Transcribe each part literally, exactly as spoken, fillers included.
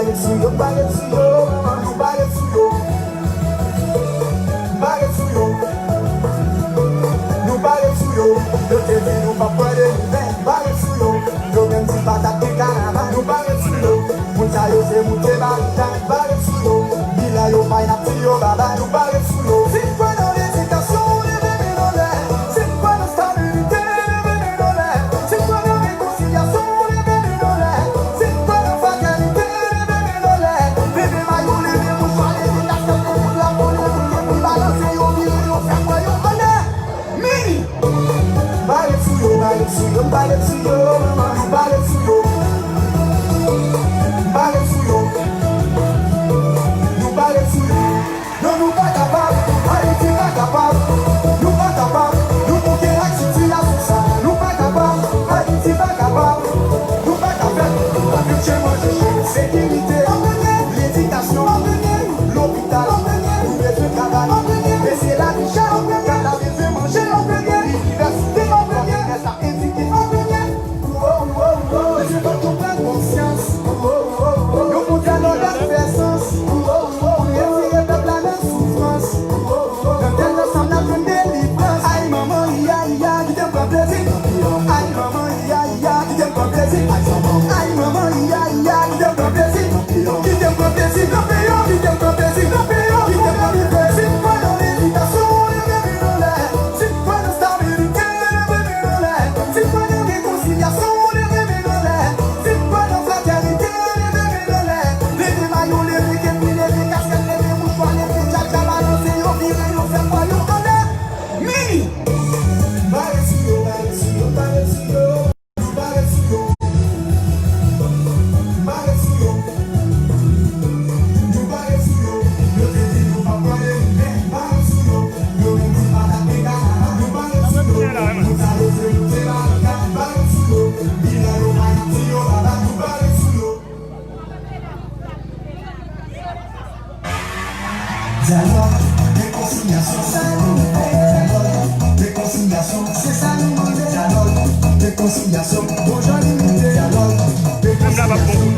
Ret sou yo, pa ret sou yo, manman, nou pa ret sou yo. Pa ret sou yo. Nou pa ret sou yo. Yo te di nou p ap pran de nouvèl. Pa ret sou yo. Yo menm di pa t ap gen kanaval. Nou pa ret sou yo. Moun sa yo se moute barikad. Pa ret sou yo. Bilan yo fay, n ap di yo babay. Nou pa ret sou yo. Si n kwè nan ledikasyon, leve men n anlè. Si n kwè nan stabilite, leve men n anlè. Si n kwè nan rekonsilyasyon, leve men n anlè. Si n kwè nan fratènite, leve men n anlè. Leve mayo, leve mouchwa, leve kaskèt, leve drapo, leve kèk, nou balanse yo, vire yo, fè kwè yo anlè. Mini! Pa ret sou yo, pa ret sou yo, pa ret sou yo, manman, nou pa ret sou yo. Pa ret sou yo. Nou pa ret sou yo. Non, nou pa kapab, Ayiti pa kapab. Nou pa kapab, nou bouke ak sitiyasyon sa. Nou pa kapab, Ayiti pa kapab. Nou pa ka fè, pa fè chen manje chen. Sekirite, ledikasyon, lopital, nou bezwen travay. Mesye, lavi chè, gad la bezwen manje, inivèsite, fò jenès la edike. Mesye, fòk nou pran konsyans. Yon bon dyalòg ap fè sans. Pou retire pèp la nan soufrans. Nan tèt ansanm n ap jwenn delivrans. Ay manman, iya, iya, kite m pran plezi. Ay manman, iya, iya, kite m pran plezi. Ay manman, iya, iya, kite m pran plezi. Kite m pran plezi nan peyi, kite m pran plezi nan peyi, kite m pran plezi. Si n kwè nan ledikasyon, leve men n anlè. Si n kwè nan stabilite, leve men n anlè. Si n kwè nan rekonsilyasyon, leve men n anlè. Si n kwè nan fratènite, leve men n anlè. Leve mayo, leve kepi, leve kaskèt, leve mouchwa, leve djadja, balanse yo, vire yo, fè kwè yo anlè. Mini! Pa ret sou yo, pa ret sou yo, pa ret sou yo. Pa ret sou yo. Nou pa ret sou yo. Yo te di nou p ap pran de nouvèl. Pa ret sou yo. Yo menm di pa t ap gen kanaval. Nou pa ret sou yo. Moun sa yo se moute barikad. Pa ret sou yo. Bilan yo fay, n ap di yo babay. Nou pa ret sou yo. Dyalòg, rekonsilyasyon, sa nou vle. Dyalòg, rekonsilyasyon, se sa nou mande. Dyalòg, rekonsilyasyon, bon jan limite. Dyalòg, rekonsilyasyon.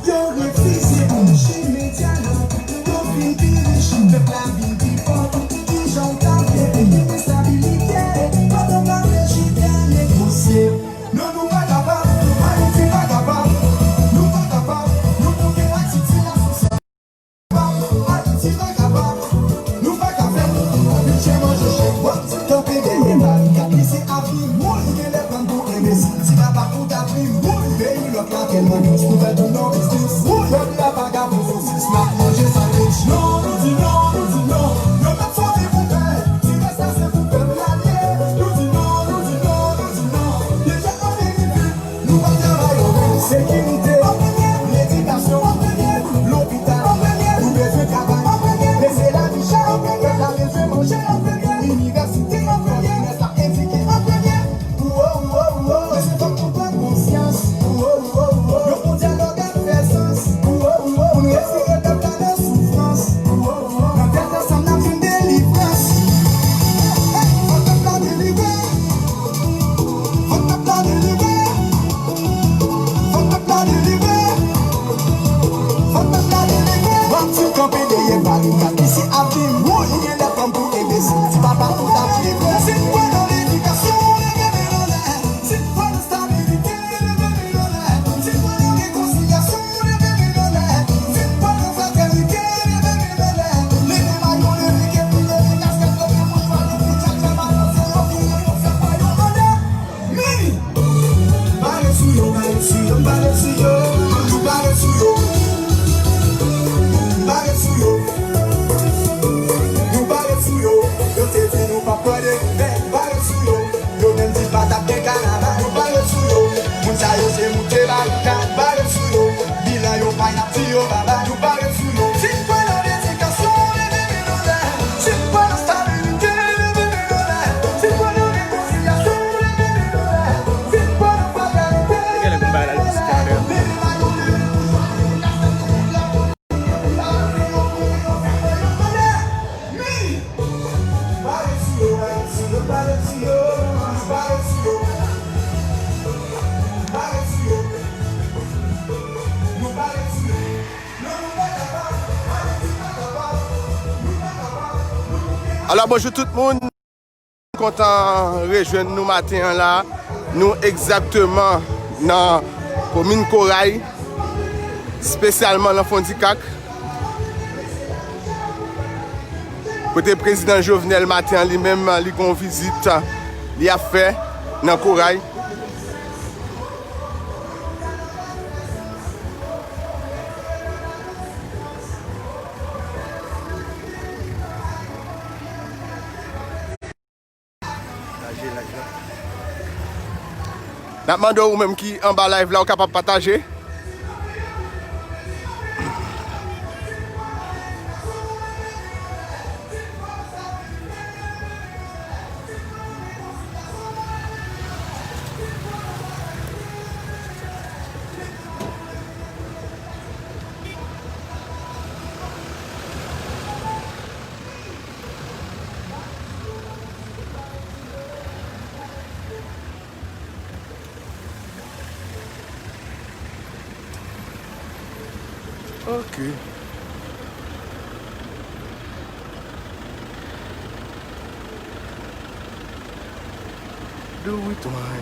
Yo refize pou nou chimen dyalòg. Yo vin pi rich, pèp la vin pi pòv. Kijan w ta vle peye estabilite pandan w pa vle chita negosye? Non, nou pa kapab, Ayiti pa kapab. Nou pa kapab, nou bouke ak sitiyasyon sa. Ayiti pa kapab, nou pa ka fè, anpil chen manje chen. W ap di kanpe dèyè barikad, li se avni, woy, li genlè pran pou enbesil. Ti papa ou ta vin, woy, peyi lòt la tèlman dous, nouvèl tou non biznis. Woy, pèp la vagabon sosis, n ap manje sandwich. Non, nou di non, nou di non, yo p ap sove pou pèp, ti rès la se pou pèp la l ye. Nou di non, nou di non, nou di non, deja an verite. Nou p ap travay anpil, sekirite, ledikasyon, lopital, nou bezwen travay, mesye lavi chè, pèp la bezwen manje, inivèsite, jenès la edike, mesye fòk nou pran konsyans, yon bon dyalòg ap fè sans, pou n retire pèp la nan soufrans, nan tèt ansanm n ap jwenn delivrans. Fòk pèp la delivre. Fòk pèp la delivre. Fòk pèp la delivre. Fòk pèp la delivre. W ap di kanpe dèyè barikad, li se avni, woy, ou gen lè pran pou enbesil. Ti papa ou ta delivre. Si n kwè nan ledikasyon, leve men n anlè. Si n kwè nan stabilite, leve men n anlè. Si n kwè nan rekonsilyasyon, leve men n anlè. Si n kwè nan fratènite, leve men n anlè. Leve mayo, leve kepi, leve kaskèt, leve mouchwa, leve djadja, balanse yo, vire yo, fè kwè yo anlè. Mini! Pa ret sou yo, pa ret sou yo, pa ret sou yo. Nou pa ret sou yo. Pa ret sou yo. Nou pa ret sou yo. Yo te di nou p ap Alò, bonjou tout moun. Kontan rejwenn nou maten an la. Nou egzakteman nan komin Koray, espesyalman nan Fondikak, kote prezidan Jovenel maten an li menm, li gon vizit li ap fè nan Koray. N ap mande w, ou menm ki anba live la, ou kapab pataje. Ok. Do it, why?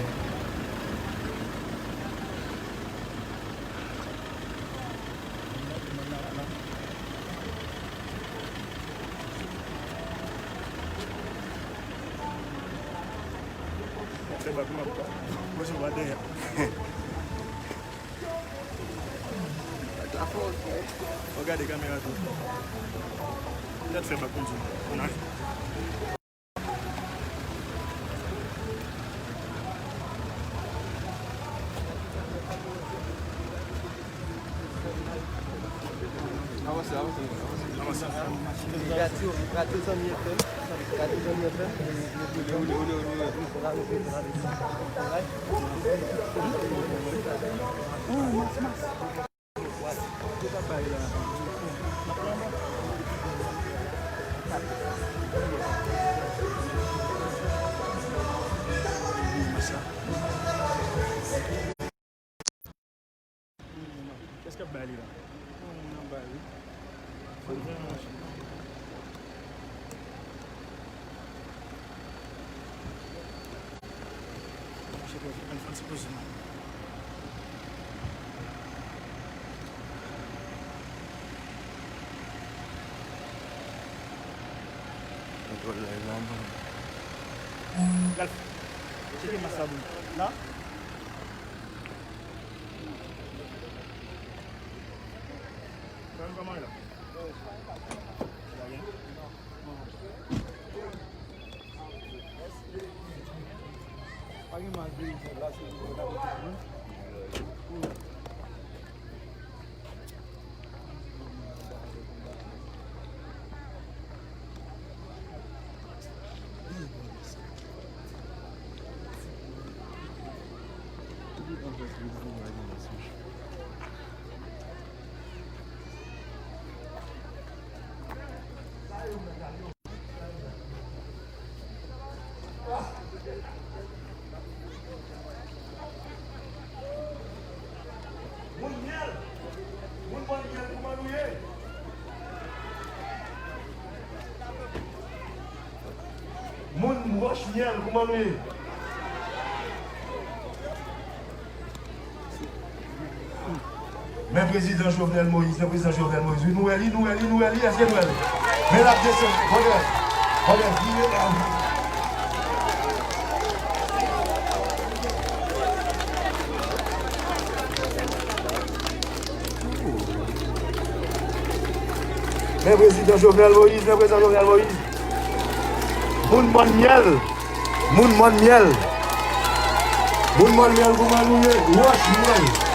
Fè bak mwen pa. Mwen se pa dèyè. Bak la fò, ok. Fò gade kamera tou. Gad fè bak konsa. Ann ale. Avanse, avanse, avanse. Avanse. Radyo, Radyo Zanmi F M. Radyo Zanmi F M. Oule, oule, oule, oule, oule. Kès k ap bay li la? Yon moun ap bay li. Fò l vin yon machin. Mache twò vit, ann fè yon ti poze non. Kontwòl live la, bon. Ralph, tcheke mas la pou m. La? Kòman, kòman la? Pa gen mas de la, se pou Moun myèl, moun bòn myèl, kòman nou ye? Moun wòch myèl, kòman nou ye? Men prezidan Jovenel Moïse, men prezidan Jovenel Moïse, wi, nou wè li, nou wè li, nou wè li, èske nou wè li? Men l ap desann, gade, gade, vire la. Men prezidan Jovenel Moïse, men prezidan Jovenel Moïse. Moun mòn myèl. Moun mòn myèl. Moun mòn myèl, kòman nou ye? Wòch myèl.